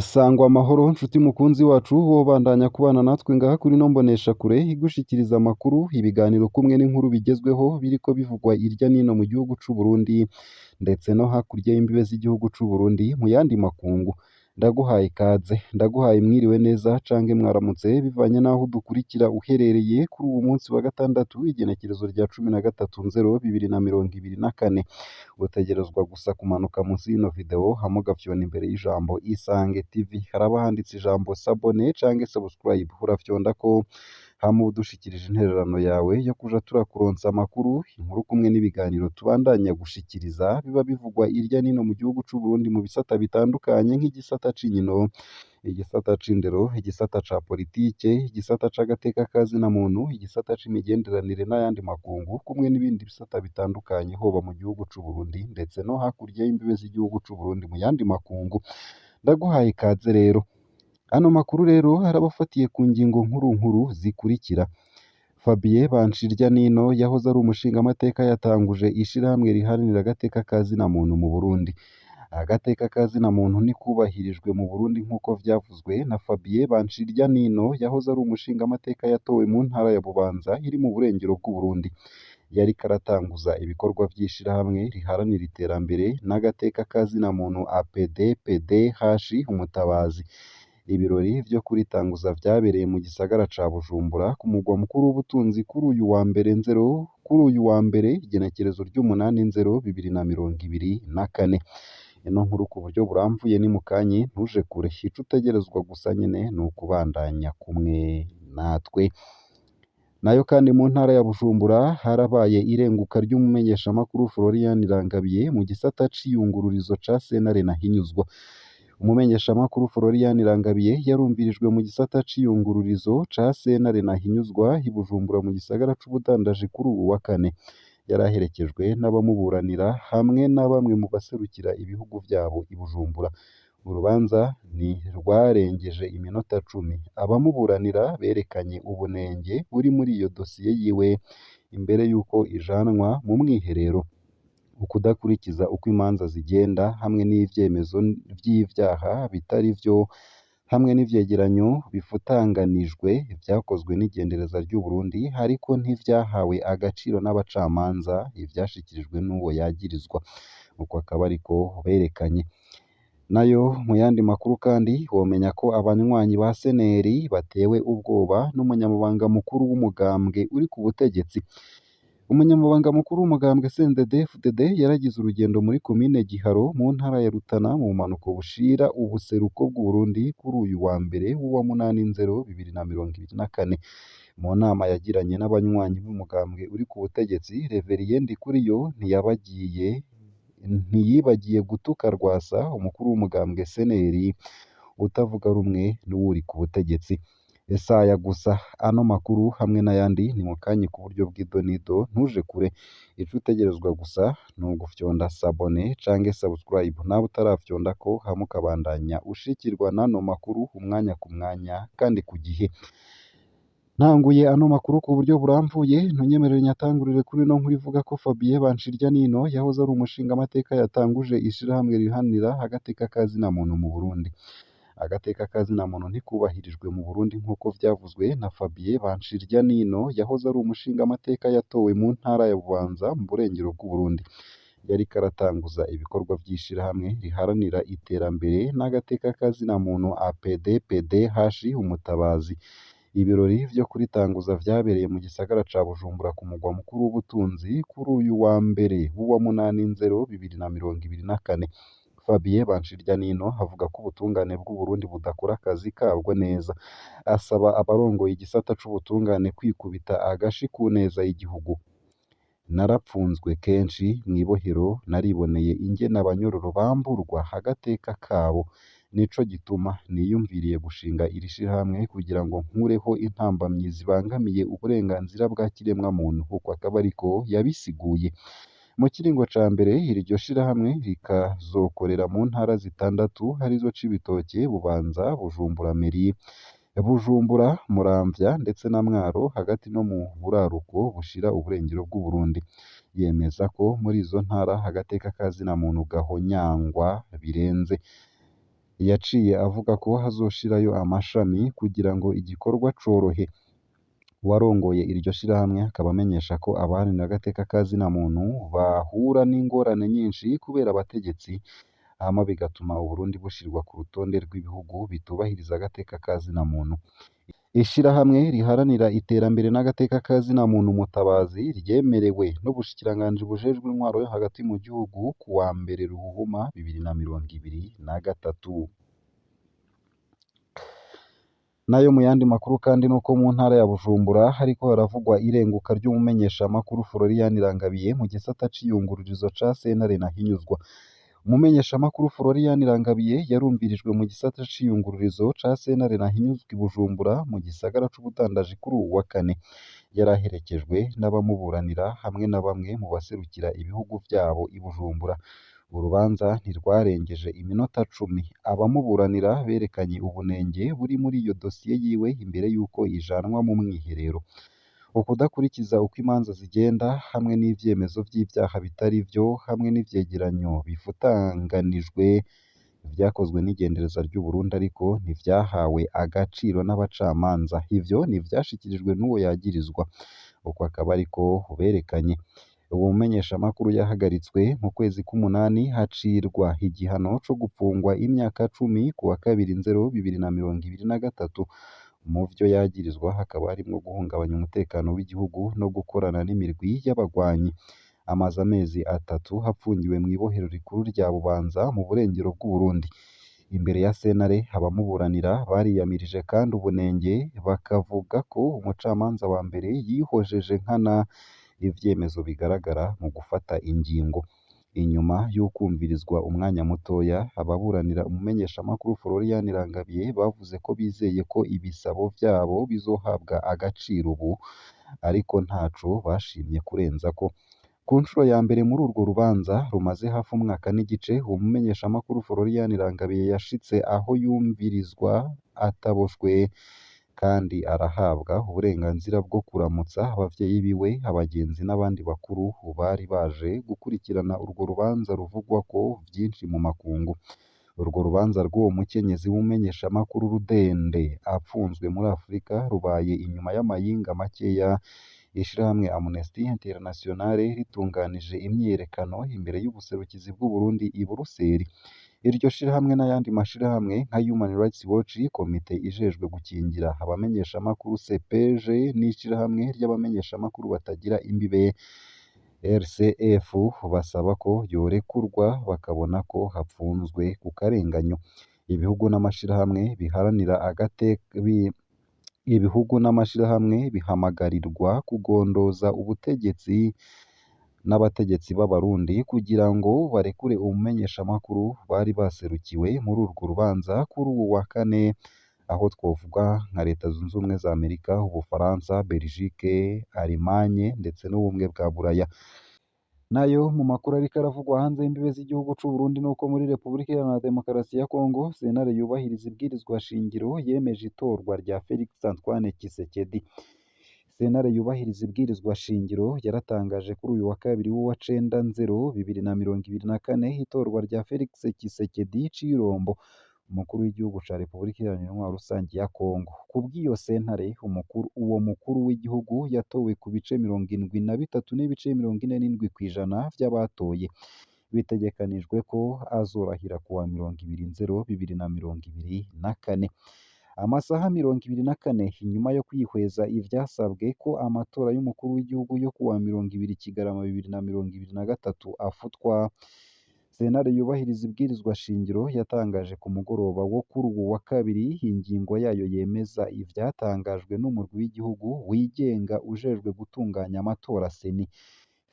Sangwa amahoro nshuti mukunzi wacu wobandanya kubana natwe ngaha kuri ino mboneshakure igushikiriza amakuru, ibiganiro kumwe n'inkuru bigezweho biriko bivugwa irya nino mu gihugu c'u Burundi ndetse no hakurya y'imbibe z'igihugu c'u Burundi mu yandi makungu. Ndaguhaye ikaze, ndaguhaye mwiriwe neza canke mwaramutse bivanye n'aho udukurikira uherereye kuri uwu munsi wa gatandatu igenekerezo rya 13/0/2024. Utegerezwa gusa kumanuka munsi y'ino video hama ugafyona imbere y'ijambo Isange TV, haraba handitse ijambo s'abonner canke subscribe, urafyondako hama ube udushikirije intererano yawe yo kuja turakuronsa amakuru, inkuru kumwe n'ibiganiro tubandanya gushikiriza biba bivugwa irya nino mu gihugu c'u Burundi mu bisata bitandukanye nk'igisata c'inkino, igisata c'indero, igisata ca politike, igisata c'agateka ka zina muntu, igisata c'imigenderanire n'ayandi makungu kumwe n'ibindi bisata bitandukanye hoba mu gihugu c'u Burundi ndetse no hakurya y'imbibe z'igihugu c'u Burundi mu yandi makungu. Ndaguhaye ikaze rero. Ano makuru rero arabafatiye ku ngingo nkuru nkuru zikurikira: Fabien Banshiryanino yahoze ari umushingamateka yatanguje ishirahamwe riharanira agateka ka zina muntu mu Burundi. Agateka ka zina muntu ntikubahirijwe mu Burundi nk'uko vyavuzwe na Fabien Banshiryanino yahoze ari umushingamateka yatowe mu ntara ya Bubanza iri mu burengero bw'Uburundi. Yariko aratanguza ibikorwa vy'ishirahamwe riharanira iterambere n'agateka ka zina muntu APDPDH Umutabazi. Ibirori vyo kuritanguza vyabereye mu gisagara ca Bujumbura ku mugwa mukuru w'ubutunzi kuri uyu wa mbere nzero kuri uyu wa mbere igenekerezo ry'8/0/2024. Ino nkuru ku buryo buramvuye ni mukanye ntuje kure, ico utegerezwa gusa nyene ni ukubandanya kumwe natwe. Nayo kandi mu ntara ya Bujumbura harabaye irenguka ry'umumenyeshamakuru Florian Irangabiye mu gisata c'iyungururizo ca sentare Ntahinyuzwa. Umumenyeshamakuru Florian Irangabiye yarumvirijwe mu gisata c'iyungururizo ca sentare Ntahinyuzwa i Bujumbura mu gisagara c'ubudandaji kuri uwu wa kane. Yari aherekejwe n'abamuburanira hamwe na bamwe mu baserukira ibihugu vyabo i Bujumbura. Urubanza ntirwarengeje iminota 10. Abamuburanira berekanye ubunenge buri muri iyo dosiye yiwe imbere y'uko ijanwa mu mwiherero. Ukudakurikiza uko imanza zigenda hamwe n'ivyemezo vy'ivyaha bitari vyo hamwe n'ivyegeranyo bifutanganijwe vyakozwe n'igendereza ry'Uburundi ariko ntivyahawe agaciro n'abacamanza ivyashikirijwe n'uwo yagirizwa. Uko akaba ariko berekanye. Nayo mu yandi makuru kandi womenya ko abanywanyi ba Seneri batewe ubwoba n'umunyamabanga mukuru w'umugambwe uri ku butegetsi. Umunyamabanga mukuru w'umugambwe CNDD-FDD yaragize urugendo muri komine Giharo mu ntara ya Rutana mu bumanuko bushira ubuseruko bw'Uburundi kuri uyu wa mbere w'uwa 8/0/2024. Mu nama yagiranye n'abanywanyi b'umugambwe uri ku butegetsi, Reverien Ndikuriyo ntiyibagiye gutuka Rwasa, umukuru w'umugambwe CNL utavuga rumwe n'uwuri ku butegetsi. Esaya gusa ano makuru hamwe n'ayandi ni mukanye ku buryo bw'idonido ntuje kure, ico utegerezwa gusa ni ugufyonda s'abonner canke subscribe nawe utarafyondako hama ukabandanya ushikirwa n'ano makuru umwanya ku mwanya kandi ku gihe. Ntanguye ano makuru ku buryo buramvuye, ntunyemerere nyatangurire kuri ino nkuru ivuga ko Fabien Banshiryanino yahoze ari umushingamateka yatanguje ishirahamwe riharanira agateka ka zina muntu mu Burundi. Agateka ka zina muntu ntikubahirijwe mu Burundi nk'uko vyavuzwe na Fabien Banshiryanino yahoze ari umushingamateka yatowe mu ntara ya Bubanza mu burengero bw'Uburundi. Yariko aratanguza ibikorwa vy'ishirahamwe riharanira iterambere n'agateka ka zina muntu APDPDH Umutabazi. Ibirori vyo kuritanguza vyabereye mu gisagara ca Bujumbura ku mugwa mukuru w'ubutunzi kuri uyu wa mbere w'uwa 8/0/2024. Fabien Banshiryanino avuga ko ubutungane bw'Uburundi budakora akazi kabwo neza. Asaba abarongoye igisata c'ubutungane kwikubita agashi ku neza y'igihugu. Narapfunzwe kenshi mw'ibohero nariboneye ingene abanyororo bamburwa agateka kabo. Nico gituma niyumviriye gushinga iri shirahamwe kugira ngo nkureho intambamyi zibangamiye uburenganzira bwa kiremwamuntu. Uko akaba ariko yabisiguye. Mu kiringo ca mbere iryo shirahamwe rikazokorera mu ntara zitandatu arizo Cibitoke, Bubanza, Bujumbura Mairie, Bujumbura, Muramvya ndetse na Mwaro hagati no mu buraruko bushira uburengero bw'Uburundi. Yemeza ko muri izo ntara agateka ka zina muntu gahonyangwa birenze. Yaciye avuga ko hazoshirayo amashami kugira ngo igikorwa corohe. Uwarongoye iryo shirahamwe akaba amenyesha ko abaharanira agateka ka zina muntu bahura n'ingorane nyinshi kubera abategetsi, hama bigatuma Uburundi bushirwa ku rutonde rw'ibihugu bitubahiriza agateka ka zina muntu. Ishirahamwe riharanira iterambere n'agateka ka zina muntu Mutabazi ryemerewe n'ubushikiranganji bujejwe intwaro yo hagati mu gihugu ku wa mbere Ruhuhuma 2023. Nayo mu yandi makuru kandi nuko mu ntara ya Bujumbura hariko haravugwa irenguka ry'umumenyeshamakuru Florian Irangabiye mu gisata c'iyungururizo ca sentare Ntahinyuzwa. Umumenyeshamakuru Florian Irangabiye yarumvirijwe mu gisata c'iyungururizo ca sentare Ntahinyuzwa i Bujumbura mu gisagara c'ubudandaji kuri uwu wa kane. Yari aherekejwe n'abamuburanira hamwe na bamwe mu baserukira ibihugu vyabo i Bujumbura. Urubanza ntirwarengeje iminota 10. Abamuburanira berekanye ubunenge buri muri iyo dosiye yiwe imbere y'uko ijanwa mu mwiherero. Ukudakurikiza uko imanza zigenda hamwe n'ivyemezo vy'ivyaha bitari vyo hamwe n'ivyegeranyo bifutanganijwe vyakozwe n'igendereza ry'Uburundi ariko ntivyahawe agaciro n'abacamanza. Ivyo ntivyashikirijwe n'uwo yagirizwa. Uko akaba ariko berekanye. Uwo mumenyeshamakuru yahagaritswe mu kwezi k'umunani hacirwa igihano co gupfungwa imyaka 10 ku wa kabiri Nzero 2023. Mu vyo yagirizwa hakaba harimwo guhungabanya umutekano w'igihugu no gukorana n'imirwi y'abagwanyi. Amaze amezi 3 apfungiwe mw'ibohero rikuru rya Bubanza mu burengero bw'Uburundi. Imbere ya sentare abamuburanira bariyamirije kandi ubunenge bakavuga ko umucamanza wa mbere yihojeje nkana ivyemezo bigaragara mu gufata ingingo. Inyuma y'ukwumvirizwa umwanya mutoya, ababuranira umumenyeshamakuru Florian Irangabiye bavuze ko bizeye ko ibisabo vyabo bizohabwa agaciro ubu, ariko ntaco bashimye kurenzako. Ku nshuro ya mbere muri urwo rubanza rumaze hafi umwaka n'igice, uwo mumenyeshamakuru Florian Irangabiye yashitse aho yumvirizwa ataboshwe kandi arahabwa uburenganzira bwo kuramutsa abavyeyi biwe, abagenzi n'abandi bakuru bari baje gukurikirana urwo rubanza ruvugwako vyinshi mu makungu. Urwo rubanza rw'uwo mukenyezi w'umumenyeshamakuru Rudende apfunzwe muri Afrika rubaye inyuma y'amayinga makeya ishirahamwe Amnesty International ritunganije imyiyerekano imbere y'ubuserukizi bw'Uburundi i Buruseli. Iryo shirahamwe n'ayandi mashirahamwe nka Human Rights Watch, komite ijejwe gukingira abamenyeshamakuru CPG n'ishirahamwe ry'abamenyeshamakuru batagira imbibe RCF basaba ko yorekurwa bakabona ko hapfunzwe ku karenganyo. Ibihugu n'amashirahamwe biharanira agateka ibihugu n'amashirahamwe bihamagarirwa kugondoza ubutegetsi n'abategetsi b'Abarundi kugira ngo barekure umumenyeshamakuru bari baserukiwe muri urwo rubanza kuri uwu wa kane, aho twovuga nka Leta Zunze Ubumwe za Amerika, Ubufaransa, Belgique, Allemagne ndetse n'Ubumwe bwa Buraya. Nayo mu makuru ariko aravugwa hanze y'imbibe z'igihugu c'u Burundi nuko muri Repubulika Iharanira Demokarasi ya Kongo, sentare yubahiriza ibwirizwa shingiro yemeje itorwa rya Felix Antoine Tshisekedi. Sentare yubahiriza ibwirizwa shingiro yaratangaje kuri uyu wa kabiri w'uwa cenda Nzero 2024 itorwa rya Felix Tshisekedi Tshilombo, umukuru w'igihugu ca Repubulika Iharanira Intwaro Rusangi ya Kongo. Kubw'iyo sentare, uwo mukuru w'igihugu yatowe ku bice 73.47% vy'abatoye. Bitegekanijwe ko azorahira kuwa 20 Nzero 2024. Amasaha 24 inyuma yo kwihweza ivyasabwe ko amatora y'umukuru w'igihugu yo kuwa 20 Kigarama 2023 afutwa, sentare yubahiriza ibwirizwa shingiro yatangaje ku mugoroba wo kuri uwu wa kabiri ingingo yayo yemeza ivyatangajwe n'umurwi w'igihugu wigenga ujejwe gutunganya amatora CENI.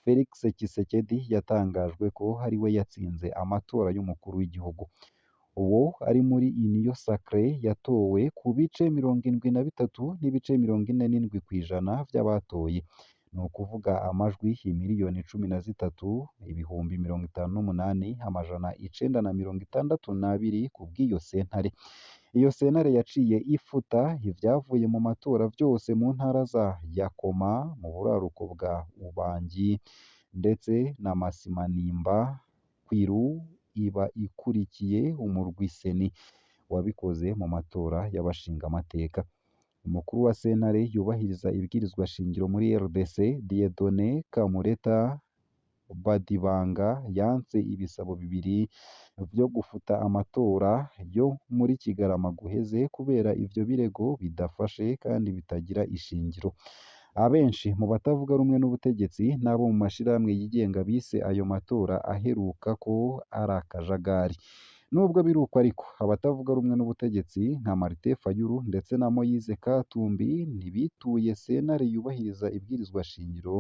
Felix Tshisekedi yatangajwe ko ariwe yatsinze amatora y'umukuru w'igihugu. Uwo ari muri Union Sacrée yatowe ku bice 73.47% vy'abatoye. Ni ukuvuga amajwi imiriyoni 13,058,962 kubw'iyo sentare. Iyo sentare yaciye ifuta ivyavuye mu matora vyose mu ntara za Yakoma mu buraruko bwa Ubangi ndetse na Masimanimba, Kwilu, iba ikurikiye umurwi CENI wabikoze mu matora y'abashingamateka. Umukuru wa sentare yubahiriza ibwirizwa shingiro muri RDC, Dieudonné Kamureta Badibanga, yanse ibisabo bibiri vyo gufuta amatora yo muri Kigarama guheze kubera ivyo birego bidafashe kandi bitagira ishingiro. Abenshi mu batavuga rumwe n'ubutegetsi n'abo mu mashirahamwe yigenga bise ayo matora aheruka ko ari akajagari. Nubwo biruko ariko, abatavuga rumwe n'ubutegetsi nka Martin Fayulu ndetse na Moise Katumbi ntibituye sentare yubahiriza ibwirizwa shingiro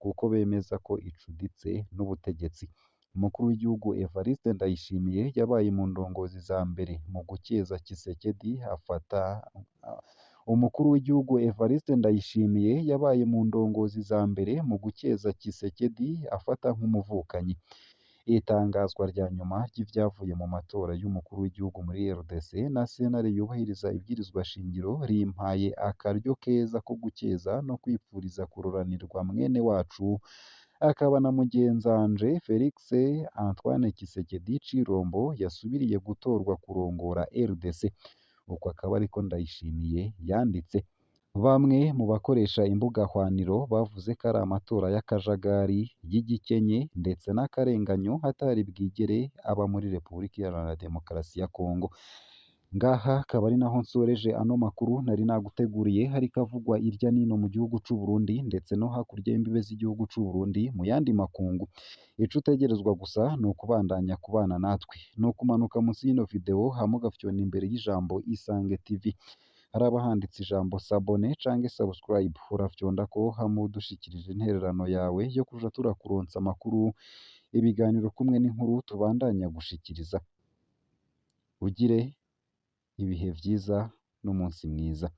kuko bemeza ko icuditse n'ubutegetsi. Umukuru w'igihugu Evariste Ndayishimiye yabaye mu ndongozi za mbere mu gukeza Tshisekedi afata Umukuru w'igihugu Evariste Ndayishimiye yabaye mu ndongozi za mbere mu gukeza Tshisekedi afata nk'umuvukanyi. Itangazwa rya nyuma ry'ivyavuye mu matora y'umukuru w'igihugu muri RDC na sentare yubahiriza ibwirizwa shingiro rimpaye akaryo keza ko gukeza no kwipfuriza kuroranirwa mwene wacu akaba na mugenzanje Felix Antoine Tshisekedi Tshilombo yasubiriye gutorwa kurongora RDC. Uko akaba ariko Ndayishimiye yanditse. Bamwe mu bakoresha imbuga hwaniro bavuze ko ari amatora y'akajagari, y'igikenye ndetse n'akarenganyo atari bwigere aba muri Repubulika Iharanira Demokarasi ya Kongo. Ngaha akaba ari naho nsoreje ano makuru nari naguteguriye hariko avugwa irya nino mu gihugu c'u Burundi ndetse no hakurya y'imbibe z'igihugu c'u Burundi mu yandi makungu. Ico utegerezwa gusa ni ukubandanya kubana natwe, ni ukumanuka munsi y'ino video hama ugafyona imbere y'ijambo Isange TV. Haraba handitse ijambo s'abonner canke subscribe, urafyondako hama udushikirije intererano yawe yo kuja turakuronsa amakuru, ibiganiro kumwe n'inkuru tubandanya gushikiriza. Ugire ibihe vyiza n'umunsi mwiza.